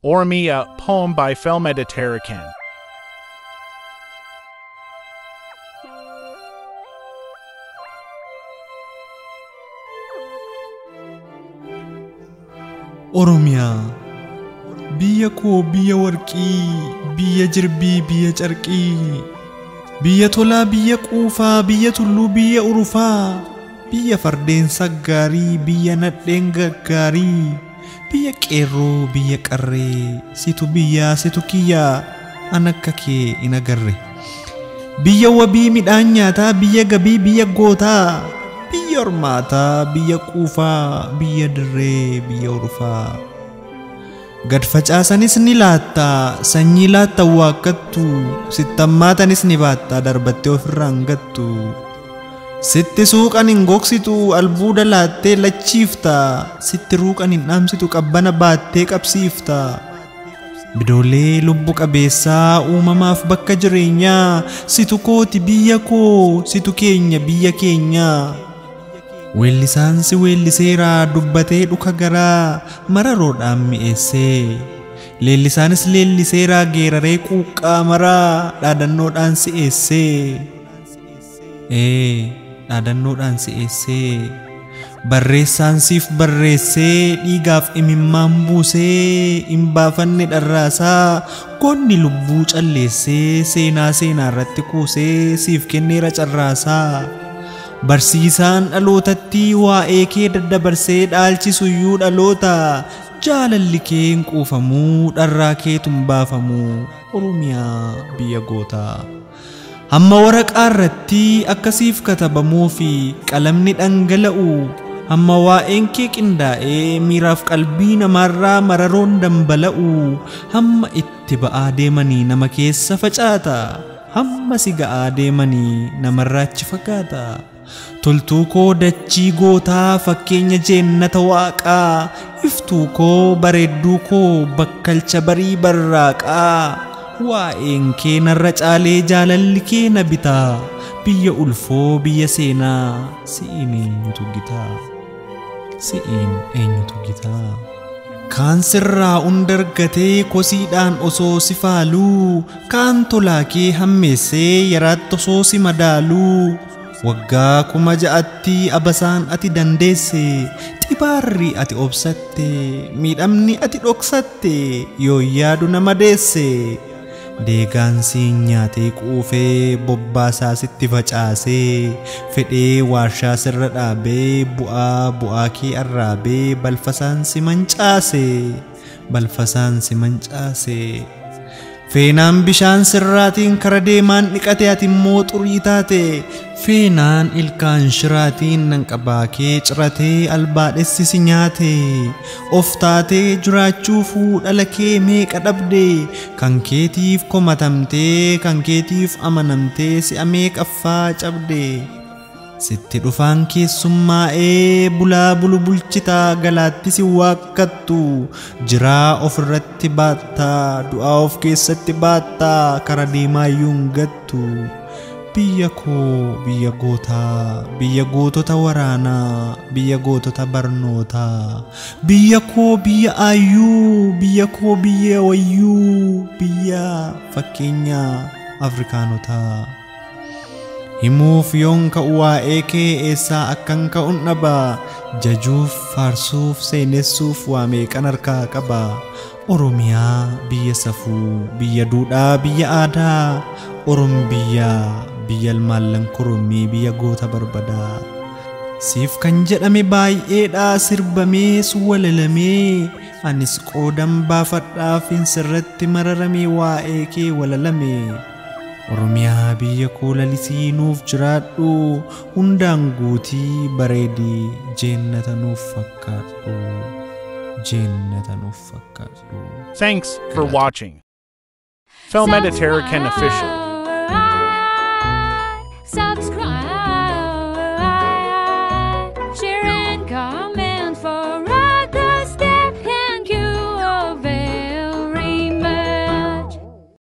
Oromia, poem by Felmeta Tarekegn. Oromiyaa biyya koo, biyya warqii, biyya jirbii, biyya carqii, biyya tolaa, biyya quufaa, biyya tulluu, biyya urufaa, biyya fardeen saggaarii, biyya nadheen gaggaarii, biyya qeerroo, biyya qarree, situ biyyaa situ kiyyaa, an akka kee hin agarre. Biyya wabii midhaan nyaataa, biyya gabii, biyya gootaa, biyya hormaataa, biyya quufaa, biyya dirree, biyya urufaa. Gad facaasanis ni laatta, sanyii laatta waakkattu, sittammaatanis ni baatta, darbattee ofirraa hin gattu. Sitti suuqan hin gogsitu, albuuda laattee lachiifta, sitti ruuqan hin dhaamsitu, qabbana baattee qabsiifta. Bidoolee lubbu qabeessaa uumamaaf bakka jireenyaa, situ kooti biyya koo, situ keenya biyya keenyaa. Weellisaan si weelliseera dubbatee dhuka garaa mararoodhaan mi'eessee. Leellisaanis leelliseera geeraree quuqqaa maraa dhaadannoodhaan si'eessee. Ee, dhaadannoodhaan si'eessee. Barreessaan siif barreessee dhiigaaf imimmaan buusee hin baafanne dharraasaa, goonni lubbuu calleessee seenaa seenaa irratti kuusee siif kenneera carraasaa. Barsiisaan dhalootatti waa'ee kee daddabarsee dhaalchisuyyuu dhaloota, jaalalli kee hin quufamuu, dharraa keetu hin baafamuu, Oromiyaa biyya gootaa. Hamma waraqaa irratti akkasiif katabamuu fi qalamni dhangala'u, hamma waa'een kee qindaa'ee miiraaf qalbii namaarraa mararoon dambala'u, hamma itti ba'aa deemanii nama keessa facaata, hamma si ga'aa deemanii namarraa achi fagaata. Toltuu koo dachii gootaa, fakkeenya jeennata waaqaa, iftuu koo bareedduu koo bakkalcha barii barraaqaa, waa'een kee narra caalee jaalalli kee na bitaa, biyya ulfoo biyya seenaa, si'iin eenyutu gitaa, si'iin eenyutu gitaa. Kaan sirraa hundargatee kosiidhaan osoo si faaluu, kaan tolaa kee hammeessee yaraatti osoo si madaaluu, waggaa 6000tti abasaan ati dandeesse, xibaarri ati obsatte, miidhamni ati dhoksatte, yoo yaadu nama deesse. Deegaan siin nyaatee quufee bobbaasaa sitti facaasee, fedhee waarshaa sirra dhaabee bu'aa bu'aa kee arraabee balfasaan si mancaase, balfasaan si mancaase. Feenaan bishaan sirraatiin kara deemaan dhiqate, ati immoo xurii taate. Feenaan ilkaan shiraatiin nanqabaa kee ciratee albaadhessi si nyaate. Of taatee jiraachuufuu dhala kee meeqa dhabde, kan keetiif komatamtee, kan keetiif amanamtee si'a meeqaffaa cabde. Sitti dhufaan keessummaa'ee bulaa bulu bulchitaa, galaatti si waakkattu, jiraa ofirratti baattaa, du'aa of keessatti baattaa, kara deemaayyuu hin gattu. Biyya koo, biyya gootaa, biyya gootota waraanaa, biyya gootota barnootaa, biyya koo biyya aayyuu, biyya koo biyya wayyuu, biyya fakkeenya Afrikaanotaa. Himuuf yoon ka'u waa'ee kee eessaa akkan ka'uun dhaba, jajuuf faarsuuf seenessuuf waa meeqan harkaa qaba. Oromiyaa biyya safuu, biyya duudhaa, biyya aadaa, Orom biyya, biyya ilmaallan korommii, biyya goota barbadaa. Siif kan jedhame baay'eedha sirbamees walalamee, anis qoodan baafadhaaf hin sirratti mararamee waa'ee kee walalame. Oromiyaa biyya koo lalisii nuuf jiraadhu, hundaan guutii bareedii jeennata nuuf fakkaadhu, jeennata nuuf fakkaadhu. Thanks for watching. Felmeta Tarekegn Official.